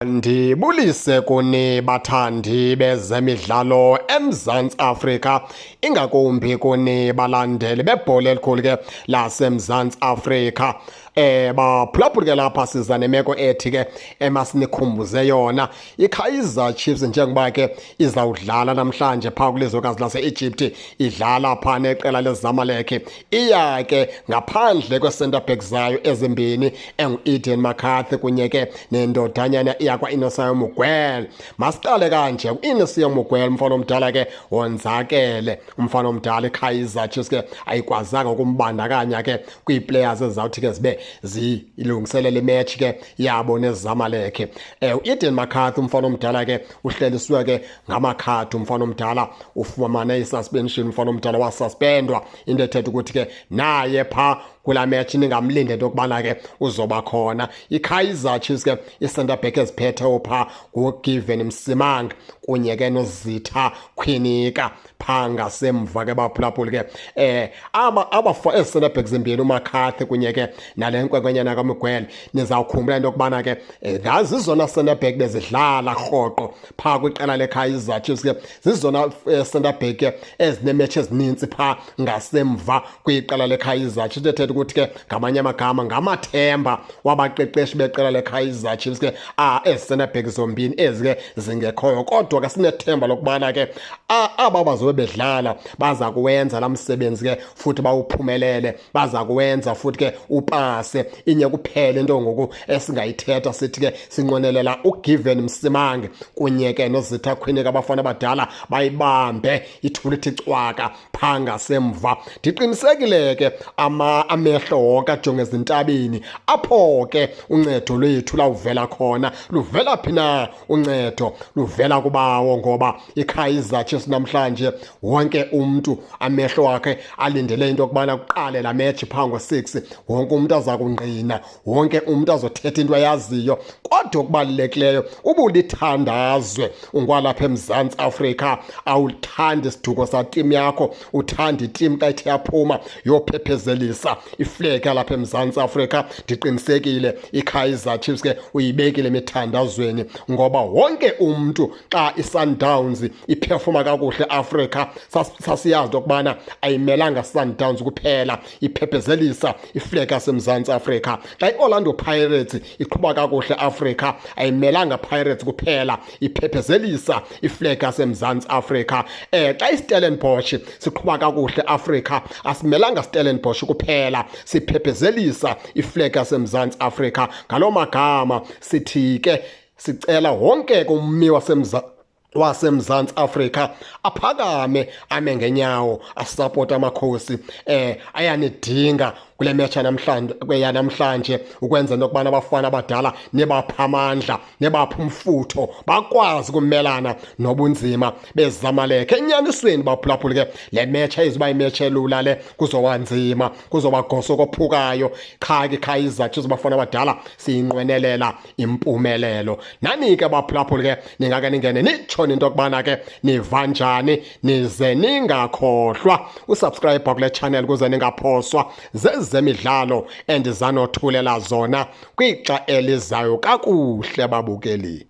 Ndibulise kuni bathandi bezemidlalo eMzantsi Afrika, ingakumbi kuni balandeli bebhola elikhulu ke laseMzantsi Afrika. Baphulaphuli ke, lapha siza nemeko ethi ke emasinikhumbuze yona iKaizer Chiefs, njengoba ke izawudlala namhlanje phaa kwilizwekazi lase-Egypt, idlala phaa neqela leZamalek. Iya ke ngaphandle kwe-centre back zayo ezimbini, engu-Eden McCarthy kunye ke nendodanyana iyakwa-Inacio Miguel. Masiqale kanje, u-Inacio Miguel, umfana omdala ke, wonzakele umfana omdala. iKaizer Chiefs ke ayikwazanga ukumbandakanya ke kwii-players ezizawuthi ke zibe zilungiselela imatch ke yabo neZamalek. U-Eden McCarthy, umfana omdala ke, uhleliswe ke ngamakhadi. Umfana omdala ufumane i-suspension, umfana omdala wasuspendwa, into ethetha ukuthi ke naye phaa kulaa match ningamlinde into yokubana ke uzoba khona. iKaizer Chiefs ke, i-centre back eziphetheyo phaa nguGiven Msimang kunye ke noZitha Kwinika phaa ngasemva ke, baphulaphuli ke. Aba ezi centre back zimbini, uMcCarthy kunye ke nale nkwenkwenyana kaMiguel, nizawukhumbula into yokubana ke zizona centre back bezidlala rhoqo phaa kwiqela leKaizer Chiefs ke, zizona centre back ke ezineemetshi ezinintsi phaa ngasemva kwiqela leKaizer Chiefs. Ethetha ukuthi ke ngamanye amagama ngamathemba wabaqeqeshi beqela leKaizer Chiefs ke ezi centre back zombini ezi ke zingekhoyo. Kodwa ke sinethemba lokubana ke aba bazobe bedlala baza kuwenza laa msebenzi ke futhi bawuphumelele, baza kuwenza futhi ke upase. Inye kuphela into ngoku esingayithetha, sithi ke sinqwenelela uGiven Msimange kunye ke noZitha Kwinika, abafana abadala, bayibambe ithule ithi cwaka phaa ngasemva. Ndiqinisekile ke amehlo wonke ajonge ezintabeni, apho ke uncedo lwethu lawuvela khona. Luvela phi na uncedo? Luvela kubawo, ngoba iKaizer Chiefs namhlanje wonke umntu amehlo wakhe alindele into yokubana kuqale laa match phaa ngo-6. Wonke umntu aza kungqina, wonke umntu azothetha into ayaziyo. Kodwa okubalulekileyo, ubulithandazwe ungwalapha eMzantsi Afrika, awuthandi isiduko satim yakho, uthanda itim xa ithe yaphuma yophephezelisa iflegi yalapha eMzantsi Afrika, ndiqinisekile iKaizer Chiefs ke uyibekile emithandazweni, ngoba wonke umntu xa iSundowns iphefuma kakuhle Afrika, sasiyazi into yokubana ayimelanga Sundowns kuphela, iphephezelisa iflegi yaseMzantsi Afrika. Xa iOrlando Pirates iqhuba kakuhle Afrika, ayimelanga Pirates kuphela, iphephezelisa iflegi yaseMzantsi Afrika. Xa iStellenbosch siqhuba kakuhle Afrika, asimelanga Stellenbosch kuphela, siphephezelisa iflegi yaseMzantsi Afrika. Ngaloo magama sithi ke sicela wonke ummi waseMzantsi Afrika aphakame, ame ngenyawo, asapota amakhosi. Ayanidinga kule match namhlanje, kweyanamhlanje, ukwenza into yokubana abafana abadala nibapha amandla, nibapha umfutho, bakwazi ukumelana nobunzima beZamalek. Enyanisweni baphulaphuli ke, le match ayizuba imatch elula le, kuzoba nzima, kuzoba goso kophukayo. Qha ke Kaizer Chiefs, abafana abadala, siyinqwenelela impumelelo. Nani ke baphulaphuli ke, ningake ningene nitsho into yokubana ke niva njani, nize ningakhohlwa usubscribe kule channel ukuze ningaphoswa zezemidlalo endizanothulela zona kwixa elizayo. Kakuhle babukeli.